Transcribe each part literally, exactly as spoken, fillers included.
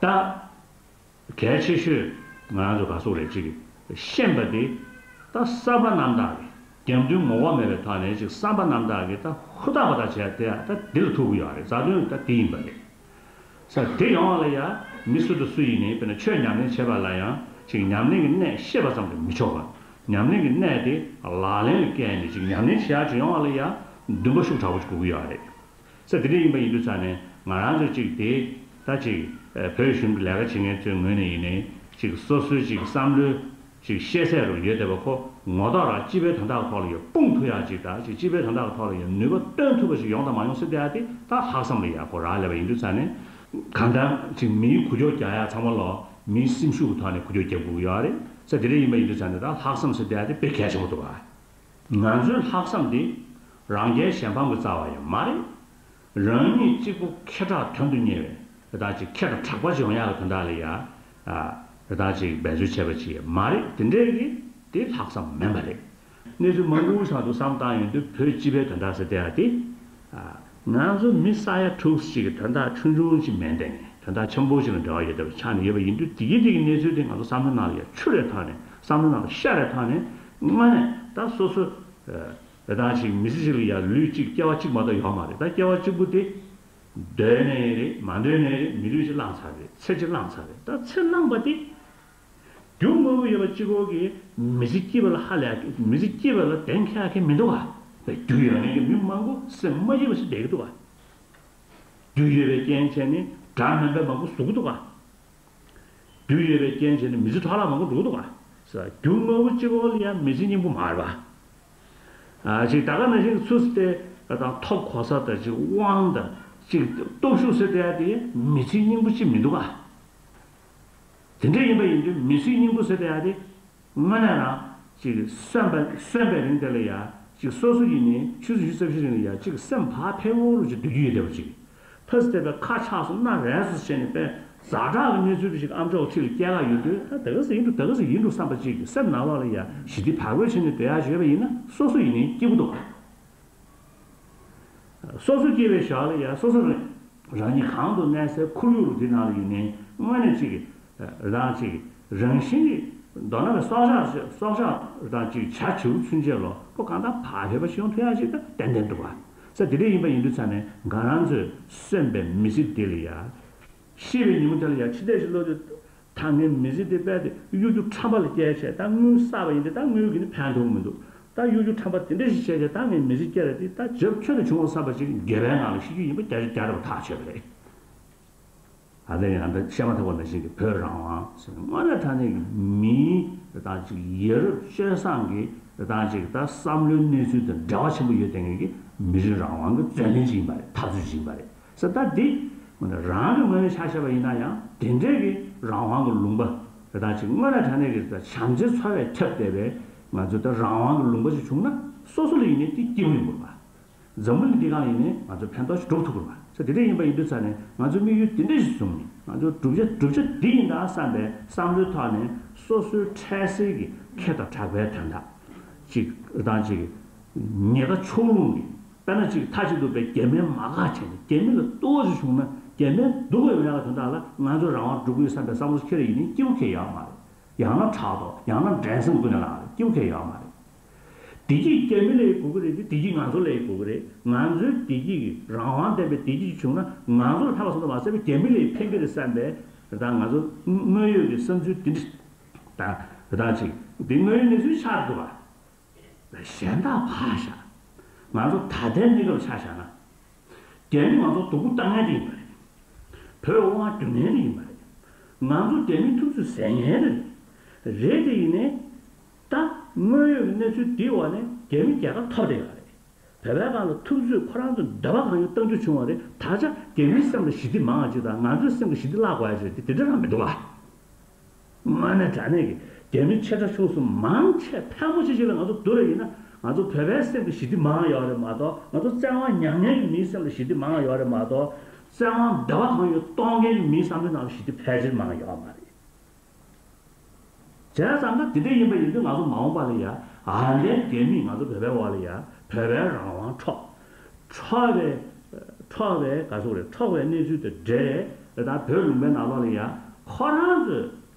ད་གལ་ཆེ་ཤོས་ང་རང་ཚོ་ག་སོག་རེད་ཅིག་ཤེས་པ་དེ་ད་བསམ་པ་རྣམ་དག་གི་རྒྱབ་མདུན་ངོ་བོ་མེད་པའི་ཐོག་ནས་ཅིག་བསམ་པ་རྣམ་དག་གི་ད་ཧུར་ཐག་པ་ད་བྱས་དེ་ད་འདི་ལ་ཐུག་གི་ཡོད་རེད། རྩ་དོན་ད་འདི་ཡིན་པ་རེད། ས་དེ་ཡོང་བ་ལ་ཡང་མི་སུ་དང་སུ་ཡིན་ནའི་དཔེར་ན་ཆོས་ཉམས་ལེན་བྱེད་པ་ལ་ཡང་ཅིག་ཉམས་ལེན་གྱི་གནད་ཤེས་པ་ཙམ་དུ་མི་ཆོག་པ། ཉམས་ལེན་གྱི་གནད་དེ་ལག་ལེན་ལ་བཀལ་ནས་ཅིག་ཉམས་ལེན་བྱེད་ཡག་ཅིག་ཡོང་བ་ལ་ཡང་འདུན་པ་ཤུགས་དྲག་པོ་ཅིག་དགོས་ཀྱི་ཡོད་རེད། ས་དེ་འདྲ་ཡིན་པ་ཡིན་དུས་ཙང་ནས་ང་རང་ཚོ་ཅིག་དེ་ད་ཅིག་བོད་གཞུང་གི་ལས་ཀ་བྱེད་མཁན་ཚོའི་ངོས་ནས་ཡིན་ནའི་ཅིག་སོ་སོའི་ཅིག་བསམ་བློའི་ཅིག་ཤེས་ཚད་རུ་ཡོད་བསྡད་པ་ཁོ་ངོ་ཐོག་རང་སྤྱི་པའི་དོན་དག་ཐོག་ལ་ཡང་སྤུངས་ཐུབ་ཡག་ཅིག་དང་ཅིག་སྤྱི་པའི་དོན་དག་ཐོག་ལ་ཡང་ནུས་པ་བཏོན་ཐུབ་པ་ཞིག་ཡོང་དང་མ་ཡོང་ཟེར་བསྡད་ཡག་དེ་ད་ལྷག་བསམ་ལ་ཡག་པོ་རག་ལས་པ་ཡིན་དུས་ཙང་ནས་གང་ལྟར་ཅིག་མིའི་འགུལ་སྐྱོད་རྒྱག་ཡག་ཚང་མ་ལོ་མིའི་སེམས་ཤུགས་ཀྱི་ཐོག་ནས་འགུལ་སྐྱོད་རྒྱག་དགོས་ཀྱི་ཡོད་རེད་ཟེར། དེ་འདྲ་ཡིན་པ་ཡིན་དུས་ཙང་ནས་ད་ལྷག་བསམ་ཟེར་བསྡད་ཡག་དེ་དཔེ་གལ་ཆེན་པོ་འདུག་བ། ང་ཚོའི་ལྷག་བསམ་དེ་རང་རྒྱལ་གཞན་ཕམ་གྱི་རྩ་བ་ཡང་མ་རེད། རང་ཉིད་གཅིག་པུ་ཁེ་གྲགས་དོན་དུ་གཉེར་བའི་རེ་ད་ཅིག་ཁེ་གྲགས་དྲག་པ་ཅིག་ཡོང་ཡག་གི་དོན་དག་ལ་ཡ་རེ་ད་ཅིག་འབད་རྩོལ་བྱས་པ་ཅིག་མ་རེད། དེ་འདྲའི་གི་དེ་ལྷག་བསམ་མིན་པ་རེད། གནས་ཚུལ་མང་པོ་ཞིག་ཏུ་བསམ་བཏང་ཡོང་དུས་བོད་སྤྱི་པའི་དོན་དག་ཟེར་བསྡད་ཡག་དེ་ང་ཚོ་མི་ས་ཡ་དྲུག་ཅིག་གི་དོན་དག་ཆུང་ཆུང་ཅིག་མིན་ཏེ་དོན་དག་ཆེན་པོ་ཞིག་ལ་འབྲེལ་བ་ཡོད་བསྡད་པ་ཆགས་ནས་ཡོད་པ་ཡིན་དུས་དེ་གི་དེ་གི་གནས་ཚུལ་དེ་ང་ཚོ་བསམ་བློའི་ནང་ལ་ཡ་ཆུ་རེ་ཐོགས་ནས་བསམ་བློའི་ནང་ལ་ཤ་རེ་ཐོགས་ནས་དངོས་གནས་ད་སོ་སོ། རེ་ད་ཅིག་མི་ཚེ་གཅིག་ལ་ཡང་ལུས་གཅིག་སྐྱེ་བ་གཅིག་མ་གཏོགས་ཡོད་མ་རེད། ད་སྐྱེ་བ་གཅིག་པུ་དེ་འདོད་ནའི་རེད་མ་འདོད་ནའི་རེད། མི་ལུས་ཅིག་བླངས་ཚར་རེད། ཚེ་གཅིག་བླངས་ཚར་རེད། ད་ཚེ་བླངས་པ་དེ་རྒྱུ་དངོས་པོ་ཡོད་པ་གཅིག་པོ་གིས་མི་ཚེ་སྐྱིད་པ་ལ་ཧ་ལས་མི་ཚེ་སྐྱིད་པ་ལ་གདེང་འཁེལ་མཁན་མི་འདུག་ག་རྒྱུ་ཡོད་མཁན་གྱི་མི་མང་པོ་སེམས་མ་སྐྱིད་པ་ཞིག་བསྡད་ཀྱི་འདུག་ག་རྒྱུ་ཡོད་པའི་རྐྱེན་བྱས་ནས་དགྲ་དམན་པའི་མང་པོ་ཟུག་གི་འདུག་ག་རྒྱུ་ཡོད་པའི་རྐྱེན་བྱས་ནས་མི་ཚེ་འཕྲོ་བརླག་མང་པོ་འགྲོ་གི་འདུག་ག་ས་རྒྱུ་དངོས་པོ་གཅིག་པོ་ལ་ཡང་མི་ཚེ་སྙིང་པོ་མ་རེད་པ། ཨ་ཅིག་ད་ག་ནང་བཞིན་ཚུལ་དེ་དང་ཐོབ་གོ་ས་དང་ཅིག་དབང་དང་ཅིག་སྟོབས་ཤུགས་ཟེར་བསྡད་ཡ་དེ་མི་ཚེ་སྙིང་པོ་ཅིག་མི་འདུག་ག་དེ་འདྲ་ཡིན་པ་ཡིན་དུས་མི་ཚེ་སྙིང་པོ་ཟེར་བསྡད་ཡ་དེ། དངོས་གནས་རང་ཅིག་གསོན་པ་གསོན་པའི་རིང་དེ་ལ་ཡ་ཅིག་སོ་སོ་ཡིན་ནའི་ཆུ་ཚོད་ཉི་ཤུ་རྩ་བཞི་རིང་ལ་ཡ་ཅིག་སེམས་ཕར་ཕེབས་འོང་རུ་ཅིག་སྡོད་རྒྱུ་ཡོད་བསྡད་པ་ཅིག་ཕ་སི་དེ་བས་ཁ་ཆག་སོང་སྣ་རལ་སོང་བྱས་ནས་དཔེ་ཛ་དྲག་གི་གནས་ཚུལ་ཅིག་ཨམ་ཅོག་ཁྲིད་ལ་སྐྱེལ་ག་ཡོང་དུས་ད་དེ་ག་ཟེ་ཡིན་འགྲོ་དེ་ག་ཟེ་ཡིན་འགྲོ་བསམ་པ་ཅིག་སེམས་ནང་ལོགས་ལ་ཡ་ཞི་བདེ་བག་ཕེབས་བྱས་ནས་སྡོད་ཡ་བྱས་པ་ཡིན་ན་སོ་སོ་ཡིན་ནའི་སྐྱིད་པོ་འདུག་ག་སོ་སོ་སྐྱེས་པའི་ཞོར་ལ་ཡང་སོ་སོ་རང་རང་ཉིད་གང་དུ་གནས་སའི་ཁོར་ཡུག་རུ་དེ་ནང་ལ་ཡིན་ནའི་དངོས་གནས་ཅིག་རང་ཅིག་རང་བཞིན་གྱིས་མདོར་ན་བའི་སྲོག་ཆགས་སྲོག་ཆགས་རང་ཅིག་བྱ་བྱིའུ་ཚུན་ཆད་ལོ་ཁོ་གང་ལྟར་བག་ཕེབས་པ་ཞིག་ཡོང་ཐུབ་ཡ་ཞིག་ད་ཏན་ཏན་འདུག་བ། ས་དེ་འདྲ་ཡིན་པ་ཡིན་དུས་ཙང་ནས་ང་རང་ཚོས་གསོན་པའི་མི་ཚེ་འདི་ལ་ཡ་ཤི་བའི་ཉིན་མོ་དེ་ལ་ཡ་ཕྱི་བལྟས་ཤིག་ལོག་དུས། ད་ངའི་མི་ཚེ་འདི་དཔེ་དེ་གཡོ་སྒྱུ་ཁྲམ་པ་ལ་སྐྱེལ་བྱས་ད་དངུལ་བསགས་པ་ཡིན་ཏེ་ད་དངུལ་གྱིས་ནི་ཕན་ཐོགས་མི་འདུག་ད་གཡོ་སྒྱུ་ཁྲམ་པ་དེ་འདྲ་ཞིག་བྱས་བྱས་ད་ངའི་མི་ཚེ་སྐྱེལ་ར་དེ་ད་རྒྱབ་ཁྱོན་ནས་བྱུང་བ་བསམ་པ་ཞིག་འགྱོད་པའི་ངང་ལ་ཤི་རྒྱུ་ཡིན་པ་རྒྱ་རྒྱ་རེ་བ་ཐག་ཆོད་པ་རེད། ཨ་ལས་ཡང་ད་བཤད་མ་ཐག་པ་ནང་བཞིན་གྱི་བོད་རང་དབང་ཟེར་ན་དངོས་གནས་དྲང་གནས་ཀྱི་མིའི་རེ་ད་ཅིག་ཡ་རབས་སྤྱོད་བཟང་གི་རེ་ད་ཅིག་ད་བསམ་བློའི་གནས་ཚུལ་དང་འབྲེལ་བ་ཆེན་པོ་ཡོད་དེ་ངེས་ཀྱི་མི་རིགས་རང་དབང་གི་བརྩོན་ལེན་ཅིག་ཡིན་པ་རེད། འཐབ་རྩོད་ཅིག་ཡིན་པ་རེད། ས་ད་འདི་རང་གི་ངོས་ནས་ཆ་བཞག་པ་ཡིན་ན་ཡང་དེ་འདྲའི་གི་རང་དབང་གི་ལུང་པ་རེ་ད་ཅིག་དངོས་གནས་དྲང་གནས་ཀྱི་བྱམས་བརྩེའི་འཚོ་བས་ཁྱབ་བསྡད་པའི་ང་ཚོ་ད་རང་དབང་གི་ལུང་པ་ཞིག་བྱུང་ན་སོ་སོ་ལ་ཡིན་ནའི་དེ་སྐྱིད་པོ་ཡོང་དགོས་པ། འཛམ་བུ་གླིང་འདི་སྒང་ལ་ཡིན་ནའི་ང་ཚོ་ཕན་ཐོགས་ཤིག་སྒྲུབ་ཐུབ་དགོས་པ། ས་དེ་འདྲ་ཡིན་པ་ཡིན་དུས་ཙང་ནས་ང་ཚོ་དམིགས་ཡུལ་དེ་འདྲ་ཞིག་བཟུང་ནས་ང་ཚོ་བསྒྲུབ་བྱ་བསྒྲུབ་བྱ་འདི་ཡིན་ད་བསམ་པའི་བསམ་བློའི་ཐོག་ནས་སོ་སོའི་འཕྲལ་སེལ་གྱི་ཁེ་དང་གྲགས་པའི་དོན་དག་ཅིག་རེ་ད་ཅིག་ཉེན་ཁ་ཕྱོགས་ལྷུང་གི་དཔེར་ན་ཅིག་མཐའ་གཅིག་ཏུ་པའི་རྒྱ་མིར་མ་དགའ་བྱས་ནས་རྒྱ་མི་ལ་གཏོར་བ་ཞིག་བྱུང་ན་རྒྱ་མིར་སྡུག་པ་ཡོང་ཡག་གི་དོན་དག་ལ་ང་ཚོ་རང་དབང་སྒྲུབ་དགོས་བསམ་པའི་བསམ་བློ་ཁྱེར་ཡིན་ནའི་སྐྱིད་པོ་ཁེལ་ཡོད་མ་རེད། ཡང་ན་ཕྲག་དོག་ཡང་ན་འགྲན་སེམས་ཀུན་ནས་ལངས་རེད། སྐྱིད་པོ་ཁེལ་ཡོད་མ་རེད། བདེ་སྐྱིད་རྒྱ་མི་ལ་དགོས་ཀྱི་རེད་དེ་བདེ་སྐྱིད་ང་ཚོ་ལ་དགོས་ཀྱི་རེད། ང་ཚོའི་བདེ་སྐྱིད་ཀྱི་རང་དབང་ལྡན་པའི་བདེ་སྐྱིད་ཅིག་བྱུང་ན་ང་ཚོ་ལ་ཕན་པ་སོང་དུ་མ་ཟད་པའི་རྒྱ་མི་ལ་ཕན་གྱི་རེད་བསམ་པའི་རེ་ད་ང་ཚོ་དངོས་ཡོད་ཀྱི་བསམ་ཚུལ་འདི་འདྲ་དང་རེ་ད་ཅིག་འདི་དངོས་ཡོད་གནས་ཚུལ་ཆགས་འདུག་བ། གཞན་དག་ཕར་བཞག་ང་ཚོ་ད་ལྟའི་གནས་སྐབས་ཆ་བཞག་ན། རྒྱ་མི་ང་ཚོ་སྡུག་པོ་བཏང་མཁན་དེ་ཡིན་པ་རེད། བོད་དབང་སྒྱུར་མཁན་དེ་ཡིན་པ་རེད། ང་ཚོ་རྒྱ་མིའི་ཐུབ་ཚོད་ཟ་མཁན་དེ་རེད། རེད་དེ་ཡིན་ནའི། ད་དངོས་ཡོད་ཀྱི་གནས་ཚུལ་འདིའི་འོག་ནས་རྒྱ་མི་རྒྱལ་ཁ་ཐོབ་བསྡད་ཡོད་རེད། བོད་པའི་སྒང་ལ་ཐུབ་ཚོད་ཁོ་རང་ཚོ་འདོད་པ་གང་ཡོད་གཏང་རྒྱུ་བྱུང་བ་རེད། ད་ཆ་རྒྱ་མིའི་སེམས་ལ་ཞི་བདེ་མང་བ་ཅིག་དང་ང་ཚོའི་སེམས་ལ་ཞི་བདེ་བརླག་དགོས་ཡ་ཅིག་རེད་དེ་དེ་འདྲ་རང་མི་འདུག་ག་དངོས་གནས་དྲང་གནས་ཀྱི་རྒྱ་མི་ཆེ་ཕྲ་ཆུང་གསུམ་མང་ཆེ་ཕལ་མོ་ཆེ་ཞིག་ལ་ང་ཚོ་བསྡུར་བ་ཡིན་ན་ང་ཚོ་བོད་པའི་སེམས་ཀྱི་ཞི་བདེ་མང་ཡོད་རེད་མ་གཏོགས་ང་ཚོ་བཙན་དབང་མྱངས་མཁན་གྱི་མིའི་སེམས་ལ་ཞི་བདེ་མང་ཡོད་རེད་མ་གཏོགས་བཙན་དབང་འདོད་པ་གང་ཡོད་གཏོང་མཁན་གྱི་མིའི་བསམ་བློའི་ནང་ལ་ཞི་བདེ་ཕལ་ཆེར་མང་ཡོད་མ་རེད། བྱས་ཙང་ད་དེ་འདྲ་ཡིན་པ་ཡིན་དུས་ང་ཚོ་མ་འོངས་པ་ལ་ཡ་ཨ་ལས་རྒྱ་མིས་ང་ཚོ་བོད་པའི་འོག་ལ་ཡ་བོད་པའི་རང་དབང་འཕྲོག་འཕྲོག་པའི་འཕྲོག་པའི་ག་ཚོད་རེད། འཕྲོག་པའི་གནས་ཚུལ་དང་འབྲེལ་ དེ་ལྟར་བོད་ལུང་པའི་ནང་ལོགས་ལ་ཡ་ཁོ་རང་ཚོས་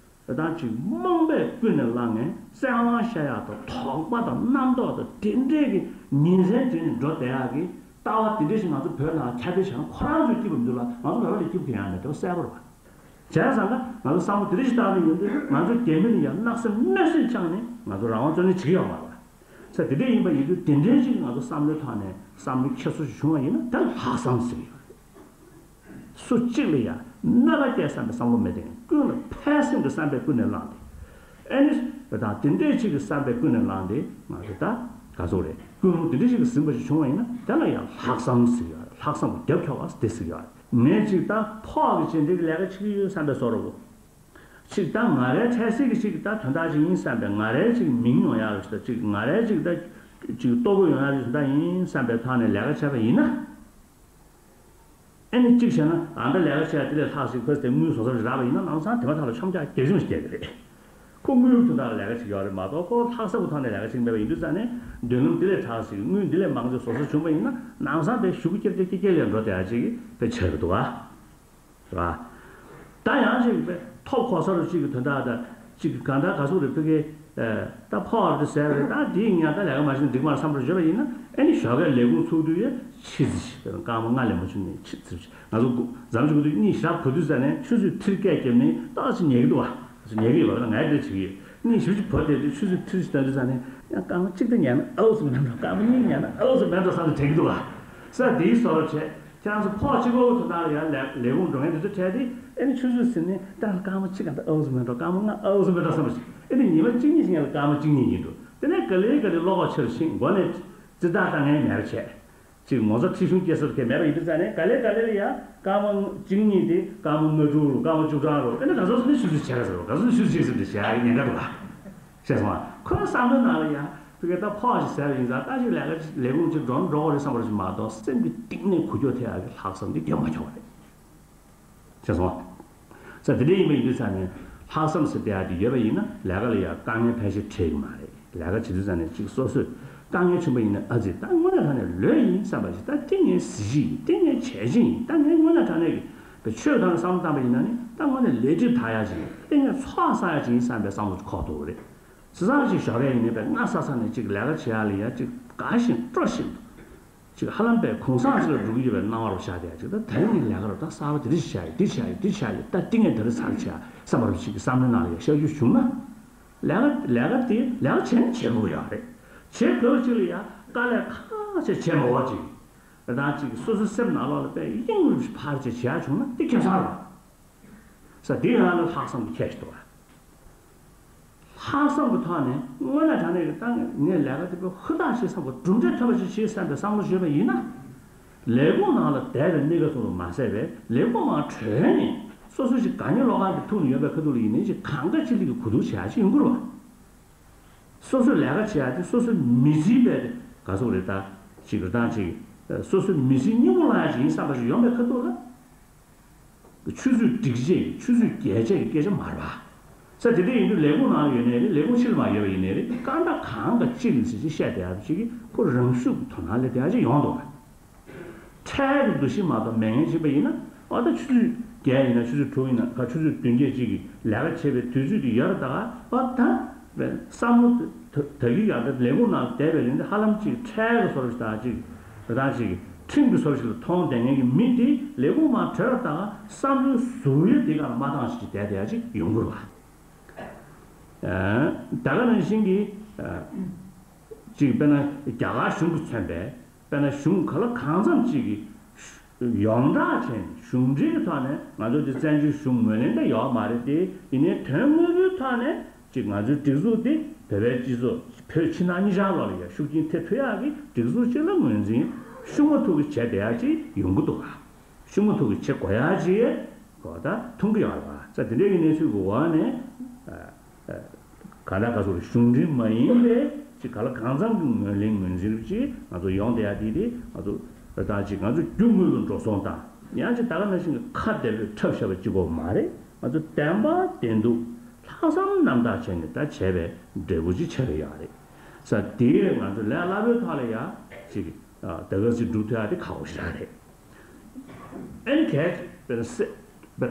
དེ་ལྟར་ཅིག་རྨོངས་པས་ཀུན་ནས་བསླངས་ནས་བཙན་དབང་ཤ་ཡག་དང་དོགས་པ་དང་རྣམ་རྟོག་དང་དེ་འདྲས་ཀྱི་ཉིན་མཚན་བྱས་ནས་འགྲོ་བསྡད་ཡག་གི་ལྟ་བ་དེ་འདྲས་ཞིག་ང་ཚོ་བོད་ནང་ཁྱབ་སྤེལ་བྱས་ན་ཁོ་རང་ཚོས་སྐྱིད་པ་མི་འདུག་ལ། ང་ཚོ་བོད་པ་ལ་སྐྱིད་པ་གང་ཡང་མེད། དེ་བ་གསལ་པོ་རེད་པ། བྱས་ཙང་ཀ་ང་ཚོ་བསམ་བློ་དེ་འདྲ་ཞིག་བཏང་ནས་ཡོང་དུས་ང་ཚོ་རྒྱ་མི་ལ་ཡང་སྣག་སེམས་གནོད་སེམས་བཅངས་ནས་ང་ཚོ་རང་དབང་རྩོད་ལེན་བྱེད་ཀྱི་ཡོད་མ་རེད་པ། ས་དེ་འདྲ་ཡིན་པ་ཡིན་དུས་དེ་འདྲའི་ཞིག་ང་ཚོ་བསམ་བློའི་ཐོག་ནས་བསམ་བློ་འཁྱེར་སོ་ཞིག་བྱུང་བ་ཡིན་ན་དེ་ལ་ལྷག་བསམ་ཟེར་གྱི་ཡོད་རེད། སུ་གཅིག་ལ་ཡང་གནོད་པ་སྐྱེལ་བསམ་པའི་བསམ་བློ་མེད་དེ་ཀུན་ལ་ཕན་སེམས་ཀྱི་བསམ་པས་ཀུན་ནས་བསླངས་ཏེ། ཨེ་ནི། དེ་དང་དེ་འདྲའི་ཞིག་གི་བསམ་པས་ཀུན་ནས་བསླངས་ཏེ་ང་ཚོ་ད་ག་ཚོད་རེད། ཀུན་སློང་དེ་འདྲའི་ཞིག་གི་ཟིན་པ་ཞིག་བྱུང་བ་ཡིན་ན་དེ་ལ་ཡང་ལྷག་བསམ་ཟེར་གྱི་ཡོད་རེད། ལྷག་བསམ་གྱི་རྒྱབ་འཁྱོག་པ་དེ་ཟེར་གྱི་ཡོད་རེད། ངས་ཅིག་ད་ཕོགས་ཀྱི་ཅི་འདྲའི་ལས་ཀ་བྱེད་ཀྱི་ཡོད་བསམ་པའི་བཟོ་འདྲ་བོ། ཅིག་ད་ང་རའི་འཕྲལ་སེལ་གྱི་ཅིག་ད་དོན་དག་ཅིག་ཡིན་བསམ་པའི་ང་རའི་ཅིག་མིང་ཡོང་ཡག་ཅིག་ད་ཅིག་ང་རའི་ཅིག་ད་ཅིག་ལྟོ་གོས་ཡོང་ཡག་ཅིག་ད་ཡིན་བསམ་པའི་ཐོག་ནས་ལས་ཀ་བྱས་པ་ཡིན་ན། ཨེ་ནི་གཅིག་བྱས་ན་ཨ་འདྲ་ལས་ཀ་བྱས་དེ་ལས་ལྷག་ཞིག་ཁོས་དེ་དངུལ་བཟོ་ས་ཞིག་རག་པ་ཡིན་ན་ལམ་སང་དེ་མ་ཐག་ལ་ཆོམ་རྒྱག་རྒྱག་ཆུང་ཞིག་རྒྱག་གི་རེད། ཁོ་དངུལ་དོན་དག་ལ་ལས་ཀ་བྱེད་ཀྱི་ཡོད་རེད་མ་གཏོགས་ཁོ་ལྷག་བསམ་གྱི་ཐོག་ནས་ལས་ཀ་བྱེད་ཀྱི་མེད་པ་ཡིན་དུས་ཙང་ནས་མདུན་ལམ་འདི་ལས་དྲག་ཞིག་དངུལ་འདི་ལས་མང་ཙམ་བཟོ་ས་བྱུང་བ་ཡིན་ན་ལམ་སང་དེ་ཞུ་གུ་ཀྱེར་ཀྱེར་ཀྱེར་ཀྱེར་ལས་འགྲོ་བསྡད་ཡག་ཅིག་དཔེ་ཆགས་ཀྱི་འདུག་ག། རེད་བ། ད་ཡང་ཅིག་དཔེ་ཐོབ་གོ་ས་རུ་ཅིག་གི་དོན་དག་དང་ཅིག་གི་གང་ལྟར་ག་ཚོད་རེད་ཕ་གི། ད་ཕོགས་དེ་ཟད་རེད། ད་དེའི་ཉལ་ད་ལས་ཀ་མ་བྱེད་ན་འགྲིག་མ་རེད་བསམ་པར་བརྗོད་པ་ཡིན་ན་ཨེ་ནི་ཞོགས་ཀས་ལས་ཁུངས་ཚུགས་དུས་ཡ་ཕྱི་ཙི་ཞིག་དཔེར་ན་སྐར་མ་ལྔ་ལས་མ་བྱུང་ནས་ཕྱི་ཙི་ཞིག་ང་ཚོ་འཛམ་གླིང་སྒང་དུ་གཉིད་ཞག་བབས་དུས་ཙ་ནས་ཆུ་ཚོད་ཁྲིར་སྐད་བརྒྱབ་ནས་ཏོག་ཙམ་ཉལ་གི་འདུག་བ། ཉལ་གི་ཡོད་པ་ང་ཡི་འདྲ་བྱེད་ཀྱི་ཡོད། གཉིད་ཞིབ་ཅིག་བབས་བསྡད་དུས་ཆུ་ཚོད་ཁྲིར་ཞིག་ལྟ་དུས་ཙ་ནས་ཡང་སྐར་མ་གཅིག་ད་ཉལ་ན་ཨའུ་ཙི་མེད་འགྲོ། སྐར་མ་གཉིས་ཉལ་ན་ཨའུ་ཙི་མེད་འགྲོ་བསམ་ནས་དྲན་གི་འདུག་བ། ས་དེའི་བཟོ་འདྲ་བྱས། ཁྱེད་རང་ཚོ་ཕོགས་གཅིག་པོ་དོན་དག་ལ་ཡང་ལས་ལས་ཁུངས་འགྲོ་མཁན་དེ་ཚོ་འཕྲད་དེ་ཨེ་ནི་ཆུ་ཚོད་ཟིན་ནས་ད་སྐར་མ་གཅིག་ག་འདྲ་ཨའུ་ཙི་མེད་འགྲོ། སྐར་མ་ལྔ་ཨའུ་ཙི་མེད་འགྲོ་བསམ་པ་ཞིག་ཨེ་ནི་ཉི་མ་གཅིག་གཉིས་ཤིག་ཡིན་ན་སྐར་མ་གཅིག་གཉིས་ཡིན་འགྲོ། དེ་ནས་ག་ལེ་ག་ལེ་བློ་ཁོག་ཆེ་རུ་ཕྱིན་མགོ་ནས་ཙི་ཏག་ཏག་ངས་མེད་པ་བྱས། ཅིག་ངོ་ཚ་ཁྲི་གཞུང་སྐྱེ་སར་གས་མེད་པ་ཡིན་དུས་ཙང་ནས་ག་ལེ་ག་ལེ་ལ་ཡང་སྐར་མ་གཅིག་གཉིས་དེ་སྐར་མ་ལྔ་དྲུག་རུ་སྐར་མ་བཅུ་གྲངས་རུ་ཨེ་ནི་ག་ཚོད་ཟིན་ནས་ཆུ་ཚོད་བྱས་ག་ཟེར་རོ། ག་ཚོད་ཆུ་ཚོད་བྱས་ཟིན་ཏེ་བྱས་ཡ་གི་ཉེན་ཁ་འདུག་ག། ཤེས་སོང་ང་། ཁོའི་བསམ་བློའི་ནང་ལ་ཡང་ཕ་གི་ད་ཕོགས་ཤིག་ཟེར་བ་ཡིན་ཙང་ད་ཅིག་ལས་ཀ་ལས་ཁུངས་ཅིག་འགྲོ་འགྲོ་གི་རེད་བསམ་པ་ཞིག་མ་གཏོགས་སེམས་ཀྱི་གཏིང་ནས་འགུལ་སྐྱོད་ཐེབས་ཡག་གི་ལྷག་བསམ་དེ་རྒྱབ་མ་ཁྱོག་པ་རེད། ཤེས་སོང་ང་། ས་དེ་འདྲ་ཡིན་པ་ཡིན་དུས་ཙང་ནས་ལྷག་བསམ་ཟེར་བསྡད་ཡག་དེ་ཡོད་པ་ཡིན་ན་ལས་ཀ་ལ་ཡང་དཀའ་ངལ་ཕལ་ཆེར་འཕྲད་ཀྱི་མ་རེད། ལས་ཀ་བྱེད་དུས་ཙང་ནས་ཅིག་སོ་སོས་དཀའ་ངལ་བྱུང་པ་ཡིན་ན་ཨ་ཙི་ད་དངོས་གནས་དྲང་གནས་ལོས་ཡིན་བསམ་པ་ཞིག་ད་དེ་ངའི་གཟི་བརྗིད་ཡིན། དེ་ངའི་བྱས་རྗེས་ཡིན། ད་ངའི་དངོས་གནས་དྲང་གནས་ཀྱི་ཆོས་དང་བསམ་བློ་བཏང་པ་ཡིན་ན་ནི་ད་དངོས་གནས་ལས་འགྲིབ་དག་ཡག་ཅིག་ཡིན། དེ་ངས་ཚོགས་བསགས་ཡག་ཅིག་ཡིན་བསམ་པའི་བསམ་བློ་ཅིག་འཁོར་ཐུབ་ཀྱི་རེད། བྱས་ཙང་ཅིག་ཞོགས་ཀས་ཡིན་ནའི་དཔེ་སྔ་ས་ས་ནས་ཅིག་ལས་ཀ་བྱེད་ཡག་ལ་ཡ་ཅིག་དགའ་བཞིན་སྤྲོ་བཞིན་དུ། ཅིག་ཧ་ལམ་དཔེ་གུང་སེང་ཅིག་ལ་འགྲོ་གི་ཡོད་པའི་སྣང་བ་རུ་ཤར་བསྡད་ཡག་ཅིག་ད་དེ་རིང་ངས་ལས་ཀ་རུ་ད་གསར་པ་འདི་འདྲ་ཞིག་བྱས་ཡོད། འདི་བྱས་ཡོད། འདི་བྱས་ཡོད། ད་འདི་ངས་འདི་འདྲ་ཚར་བྱས་བསམ་པ་རུ་ཅིག་གི་བསམ་བློའི་ནང་ལ་ཡ་ཤར་རྒྱུ་བྱུང་ན། ལས་ཀ་ལས་ཀ་དེ་ལས་ཀ་བྱས་ན་བྱེད་དགོས་ཡོད་རེད། བྱེད་དགོས་ཅིག་ལ་ཡ་དཀའ་ལས་ཁག་ཆེ་བྱེད་མ་དགོས་ཅིག་ད་ཅིག་སོ་སོའི་སེམས་ནང་ལོགས་ལ་དཔེ་དབྱིངས་རུ་ཕར་ཅིག་བྱེད་ཡག་བྱུང་ན་དེ་ཁེ་བཟང་རེད། ས་དེ་ཡང་ལ་ལྷག་བསམ་གྱི་ཁྱད་ཅིག་འདུག་བ། ལྷག་བསམ་གྱི་ཐོག་ནས་དངོས་གནས་དྲང་གནས་ཀྱི་ད་ངས་ལས་ཀ་དེ་དཔེ་ཧུར་ཐག་བྱེད་བསམ་པ་གྲུབ་འབྲས་ཐོན་པ་ཞིག་བྱེད་བསམ་པའི་བསམ་བློ་ཞིག་ཡོད་པ་ཡིན་ན། ལས་ཁུངས་ནང་ལ་བསྡད་པའི་གནས་སྐབས་སུ་མ་ཟད་པའི་ལས་ཁུངས་མར་གྲོལ་ནས་སོ་སོ་ཞིག་དགའ་ཉེ་ལོག་གང་གི་ཐུག་ནས་ཡོད་པའི་ཁ་ཐུག་ལ་ཡིན་ནའི་ཞིག་གང་དགའ་ཅི་ལེགས་ཀྱི་གོ་བསྡུར་བྱེད་ཡག་ཅིག་ཡོང་གི་རེད་བ། སོ་སོས་ལས་ཀ་བྱེད་ཡག་དེ་སོ་སོའི་མི་ཚེའི་དཔེ་དེ་ག་ཚོད་རེད་ད། ཅིག་རེ་སྟངས་ཅིག་སོ་སོའི་མི་ཚེའི་སྙིང་པོ་བླང་ཡག་ཅིག་ཡིན་བསམ་པ་ཞིག་ཡོང་པའི་ཁ་ཐུག་ལ། ཆུ་ཚོད་སྒྲིག་ཆས་ཀྱི་ཆུ་ཚོད་རྒྱས་ཆས་ཀྱི་སྐད་ཆ་མ་རེད་པ། ས་དེ་འདྲ་ཡིན་དུས་ལས་ཁུངས་ནང་ཡོད་ནའི་རེད། ལས་ཁུངས་ཕྱི་ལ་མར་ཡོད་པ་ཡིན་ནའི་རེད། གང་ལྟར་གང་ག་ཅི་ཡིན་ཟེར་ཅིག་བཤད་བསྡད་ཡག་ཅིག་གིས་ཁོ་རང་ཤུགས་ཀྱི་དོ་སྣང་སླེབས་བསྡད་ཡག་ཅིག་ཡོང་འདུག་ག། འཕྲལ་གྱི་འདུ་ཤེས་མ་གཏོགས་མེད་མཁན་ཅིག་པ་ཡིན་ན་ཨོ་ད་ཆུ་ཚོད་བརྒྱད་ཡིན་ན་ཆུ་ཚོད་དྲུག་ཡིན་ན་ག་ཆུ་ཚོད་བདུན་བརྒྱད་ཅིག་གི་ལས་ཀ་བྱེད་པའི་དུས་ཚོད་དེ་ཡོད་རེད་ད་ག། ཨོ་ད། བསམ་བློ་ད་གི་ཡང་ད་ལས་ཁུངས་ནང་བསྡད་པའི་རིང་དེ་ཧ་ལམ་ཅིག་འཕྲལ་གྱི་བཟོ་འདྲ་ཞིག་དང་ཅིག་ད་ཅིག་ཁྲིམས་ཀྱི་བཟོ་འདྲ་ཞིག་ལ་མཐོང་བསྡད་མཁན་གྱི་མི་དེ་ལས་ཁུངས་མར་གྲོལ་བ་དང་བསམ་བློའི་ཟུར་དབྱིབས་དེ་ག་ལ་མ་འདང་ཞིག་བསྡད་བསྡད་ཡག་ཅིག་ཡོང་གི་རེད་བ། ད་ག་ནང་བཞིན་གྱི་ཅིག་དཔེར་ན་རྒྱ་གར་གཞུང་གིས་མཚོན་པའི་དཔེར་ན་གཞུང་ག་ལ་གང་འཚམ་ཅིག་གིས་ཡོངས་གྲགས་ཅན་གཞུང་འབྲེལ་གྱི་ཐོག་ནས་ང་ཚོ་འདི་བཙན་བྱོལ་གཞུང་ངོས་ལེན་ད་ཡོད་མ་རེད་དེ། ཡིན་ནའི་དོན་དངོས་པོའི་ཐོག་ནས་ཅིག་ང་ཚོའི་སྒྲིག་འཛུགས་འདི་བོད་པའི་སྤྱི་ཚོགས་བོད་ཕྱི་ནང་གཉིས་ཆར་ལོགས་ལ་ཡ་ཤུགས་རྐྱེན་ཐེབས་ཐུབ་ཡག་གི་སྒྲིག་འཛུགས་ཅིག་ལ་ངོས་འཛིན་ཤུགས་མ་ཐུག་གི་བྱས་བསྡད་ཡག་ཅིག་ཡོང་གི་འདུག་ག། ཤུགས་མ་ཐུག་གི་བྱེད་དགོས་ཡག་ཅིག་གོ་ད་མཐོང་གི་ཡོད་རེད་བ། ས་དེ་འདྲའི་གི་གནས་ཚུལ་གི་འོག་ནས་ག་ལ་ག་ཚོད་གཞུང་འབྲེལ་མ་ཡིན་པའི་ཅིག་ག་ལ་གང་འཚམ་གྱི་ངོས་ལེན་ངོས་འཛིན་རུ་ཅིག་ང་ཚོ་ཡོང་བསྡད་ཡག་དེ་དེ་ང་ཚོ་ད་ཅིག་ང་ཚོ་རྒྱུ་དངོས་ལ་འགྲོ་སོང་དང་ཡང་ཅིག་ད་ག་ནང་བཞིན་གྱི་ཁ་བདེ་པོས་འཁྲབ་བཞག་པ་གཅིག་པོ་མ་རེད། ང་ཚོ་བདེན་པ་བདེན་ཐུག་ལྷག་བསམ་རྣམ་དག་བྱས་ནས་ད་བྱས་པའི་འབྲས་བུ་ཅིག་ཆགས་ཀྱི་ཡོད་རེད། ས་དེ་ང་ཚོ་ལས་སླ་པོའི་ཐོག་ལ་ཡ་ཅིག་ད་ག་ཅིག་སྒྲུབ་ཐུབ་ཡག་དེ་ཁག་པོ་ཞིག་རེད། ཨེ་ནི་གལ་ཏེ་དཔེར་ན་སེ་ པའི་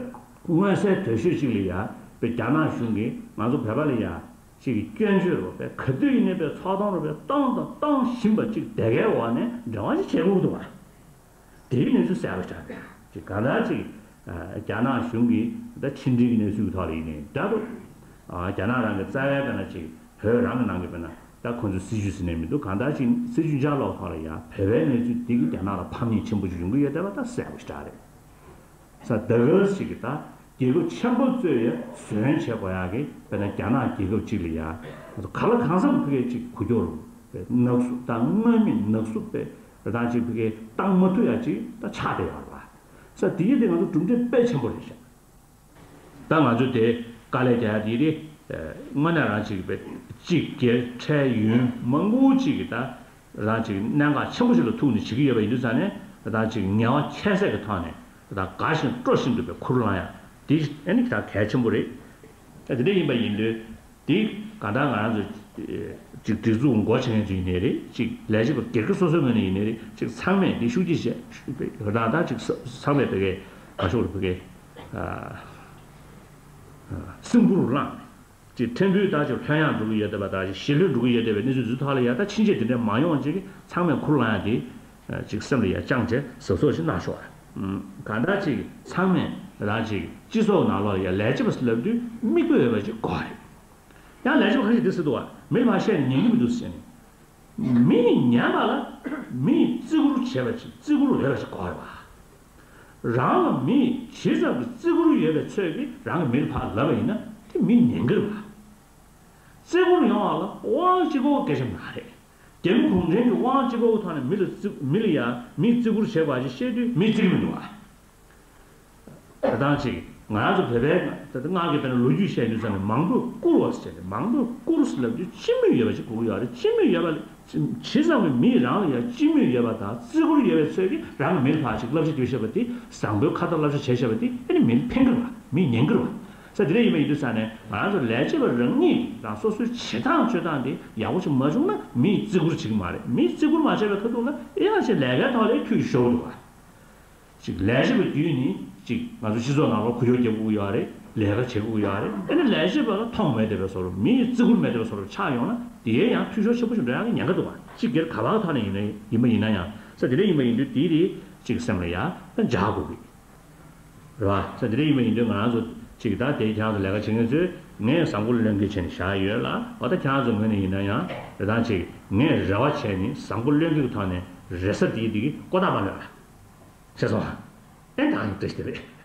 མངོན་གསལ་དོད་ཤོས་ཅིག་ལ་ཡ་པའི་རྒྱ་ནག་གཞུང་གིས་ང་ཚོ་བོད་པ་ལ་ཡ་ཅིག་གི་སྐྱོན་བརྗོད་རོགས་པའི་ག་དུས་ཡིན་ནའི་པའི་ཚོགས་ཐོང་རོགས་པའི་བཏང་དང་བཏང་བཞིན་པ་ཅིག་དེ་གའི་འོག་ནས་འབྲེལ་བ་ཅིག་བྱེད་དགོས་འདུག་བ། དེའི་གནས་ཚུལ་གསལ་པོ་ཆགས་རེད། ཅིག་གང་ལྟར་ཅིག་རྒྱ་ནག་གཞུང་གིས་ད་ཕྱི་འབྲེལ་གྱི་གནས་ཚུལ་གྱི་ཐོག་ལ་ཡིན་ནའི་འདྲ་འདུག་རྒྱ་ནག་རང་གི་རྩ་བའི་དཔེར་ན་ཅིག་བོད་རང་གི་ནང་གི་དཔེར་ན་ད་ཁོང་ཚོའི་སྲིད་ཇུས་ཟེར་ནས་མི་འདུག་གང་ལྟར་ཅིག་སྲིད་ཇུས་འཇགས་སློག་ཐོག་ལ་ཡང་བོད་པའི་གནས་ཚུལ་འདི་གི་རྒྱ་ནག་ལ་ཕམ་ཉེས་ཆེན་པོ་ཞིག་ཡོང་གི་ཡོད་བསྡད་པ་ད་གསལ་པོ་ཞེ་དྲག་རེད། ས་ད་ག་ཞིག་གི་ད་རྒྱལ་ཁབ་ཆེན་པོ་གཙོས་ཡ་ཟོན་བྱེད་དགོས་ཡག་གི་དཔེར་ན་རྒྱ་ནག་རྒྱལ་ཁབ་ཅིག་ལ་ཡ་ག་ལ་གང་འཚམ་ཕ་གིའི་ཅིག་འགུལ་སྐྱོད་རུ་ནག་སུབ་དང་མངོན་མེད་ནག་སུབ་པའི་རེ་ཐང་ཅིག་ཕ་གིའི་བཏང་མ་ཐུབ་ཡ་ཅིག་ད་ཆགས་བསྡད་ཡོད་རེད་བ། ས་དེ་ཡི་དེ་ང་ཚོ་གྲུབ་འབྲས་དཔེ་ཆེན་པོ་རེད་ཤག་ད་ང་ཚོ་དེ་དཀའ་ལས་རྒྱག་ཡ་དེ་རེད། དངོས་གནས་རང་ཅིག་པའི་གཅིག་སྒེར་ཁྲལ་ཡུན་མང་པོ་ཅིག་གི་ད་རང་ཅིག་གནད་འགག་ཆེན་པོ་ཞིག་ལ་ཐུག་ནས་བྱེད་ཀྱི་ཡོད་པ་ཡིན་དུས་ཙང་ནས་ད་ཅིག་ངལ་བ་ཁྱད་བསད་ཀྱི་ཐོག་ནས་ད་དགའ་བཞིན་སྤྲོ་བཞིན་དུ་པའི་ཁུར་བླངས་ཡ་དེ་ཨ་ནི་ད་གལ་ཆེན་པོ་རེད། ད་དེ་འདྲ་ཡིན་པ་ཡིན་དུས། དེ་གང་ལྟར་ང་རང་ཚོ་ཅིག་སྒྲིག་འཛུགས་འགོ་ཆེ་མཁན་ཚོ་ཡིན་ནའི་རེད། ཅིག་ལས་བྱེད་པ་སྒེར་གྱི་སོ་སོའི་ངོས་ནས་ཡིན་ནའི་རེད། ཅིག་ཚང་མས་འདི་ཤུགས་ཀྱིས་བྱས་ཤུགས་པས་རང་ད་ཅིག་ཚང་མས་བོད་སྐད་ག་ཤོག་རེད་བོད་སྐད་སེམས་ཁུར་བླངས་ཅིག་ཕྲན་བུའི་ད་ཅིག་ལྷོད་ཡངས་འགྲོ་གི་ཡོད་བསྡད་པ་ད་ཅིག་ཞི་ལྷོད་འགྲོ་གི་ཡོད་བསྡད་པའི་གནས་ཚུལ་འདི་ཐོག་ལ་ཡ་ད་ཕྱིན་ཆད་དེ་འདྲ་མ་ཡོང་བ་ཅིག་ཚང་མས་ཁུར་བླངས་ཡ་དེ་ཅིག་སེམས་ལ་ཡ་བཅངས་བྱས་གཟབ་གཟབ་ཞིག་གནང་ཤོག་ཨ། གང་ལྟར་ཅིག་ཚང་མས་རང་ཅིག་སྤྱི་ཚོགས་ནང་ལོགས་ལ་ཡ་ལས་བྱེད་པ་ལབ་དུས་མིག་དཔེ་ཡོད་པ་ཅིག་དགོས་རེད། ཡང་ལས་བྱེད་པ་ཁ་ཤས་འདི་ཟེར་འདུག་བ། མི་ལ་ཕར་བཤད་ནས་ཉན་གྱི་མི་འདུག་ཟེར་ནས། མི་ཉན་པ་ལ་མིས་བརྩི་བཀུར་བྱེད་པ་ཅིག་བརྩི་བཀུར་ཡོད་པ་ཅིག་དགོས་རེད་བ། རང་ལ་མིས་ཇི་ཙམ་གྱི་བརྩི་བཀུར་ཡོད་པའི་ཚོད་ཀྱིས་རང་གི་མི་ལ་ཕར་ལབ་པ་ཡིན་ན་དེ་མི་ཉན་གྱི་རེད་བ། བརྩི་བཀུར་ཡོང་བ་ལ་དབང་ཅིག་པོ་སྐད་ཆ་མ་རེད། རྒྱ་མི་གུང་ཁྲན་གྱི་དབང་ཅིག་པོའི་ཐོག་ནས་མི་ལ་བརྩི་མི་ལ་ཡ་མིས་བརྩི་བཀུར་བྱེད་པ་ཅིག་བཤད་དུས་མིས་བརྩི་གི་མི་འདུག་བ། ད་ཐང་ཅིག་ང་རང་ཚོ་བོད་པའི་ད་ལྟ་སྔར་གྱི་དཔེར་ན་ལོ་རྒྱུས་བཤད་དུས་ཙམ་ནས་མང་པོས་བཀུར་བ་ཟེར་ཏེ་མང་པོས་བཀུར་ཟེར་ལབ་དུས་སྤྱི་མོས་ཡོད་པ་ཅིག་དགོས་ཀྱི་ཡོད་རེད། སྤྱི་མོས་ཡོད་པ་ལ་ཇི་ཙམ་གྱི་མིས་རང་ལ་ཡང་སྤྱི་མོས་ཡོད་པ་དང་བརྩི་བཀུར་ཡོད་པའི་ཚོད་ཀྱིས་རང་གི་མི་ལ་ཕར་ཅིག་བསླབ་བྱ་བྱས་བཞག་པ་དེ་བཟང་པོའི་ཁ་ཏ་བསླབ་བྱ་བྱས་བཞག་པ་དེ་ཨ་ནི་མི་ལ་ཕན་གྱི་རེད་བ། མི་ཉན་གྱི་རེད་བ། ས་དེ་འདྲ་ཡིན་པ་ཡིན་དུས་ཙང་ནས་ང་རང་ཚོ་ལས་བྱེད་པ་རང་ཉིད་རང་སོ་སོའི་བྱེད་སྟངས་སྤྱོད་སྟངས་དེ་ཡག་པོ་ཞིག་མ་བྱུང་ན་མིས་བརྩི་བཀུར་བྱེད་ཀྱི་མ་རེད། མིས་བརྩི་བཀུར་མ་བྱས་པའི་ཁ་ཐུག་ལ་ཨེ་ཡང་ཞིག་ལས་ཀའི་ཐོག་ལ་འཁྱུད་ཤོར་འདུག་བ། ཅིག་ལས་བྱེད་པ་བརྒྱུད་ནས་ཅིག་ང་ཚོ་སྤྱི་ཚོགས་ནང་ལོགས་ཁུ་བྱུག་རྒྱག་དགོས་ཀྱི་ཡོད་རེད། ལས་ཀ་བྱེད་དགོས་ཀྱི་ཡོད་རེད། ཨ་ནི་ལས་བྱེད་པ་ལ་མཐོང་མེད་བསྡད་པའི་བཟོ་འདྲ་མིའི་བརྩི་བཀུར་མེད་བསྡད་པའི་བཟོ་འདྲ་ཆགས་ཡོང་ན་དེའི་ཡང་འཐུས་ཤོར་ཆེན་པོ་ཞིག་འགྲོ་ཡག་གི་ཉེན་ཁ་འདུག་བ། སྤྱི་སྒེར་ག་བ་གི་ཐོག་ནས་ཡིན་ན་ཡིན་པ་ཡིན་ན་ཡང་ས་དེ་འདྲ་ཡིན་པ་ཡིན་དུས་དེའི་རིགས་ཅིག་སེམས་ལ་ཡ་ད་འཇགས་དགོས་ཀྱི་རེད་བ། ས་དེ་འདྲ་ཡིན་པ་ཡིན་དུས་ང་རང་ཚོ་ཅིག་ད་དེ་ཁྱེད་རང་ཚོ་ལས་ཀ་བྱེད་མཁན་ཚོས་ངས་བཟང་པོ་ལོན་གི་བྱས་ནས་བཞག་ཡོད་ལ་འོ་ད་ཁྱེད་རང་ཚོ་ངོས་ནས་ཡིན་ན་ཡང་རེ་ཐང་ཅིག་ངས་རེ་བ་བྱས་ནས་བཟང་པོ་ལོན་གི་གི་ཐོག་ནས་རེ་ས་དེའི་དེ་གི་ཀོ་ད་མ་ལོན་ལ། ཤེས་སོང་ཨ། ཨེ་ད་ཡིན་བཀྲ་ཤིས་བདེ་ལེགས།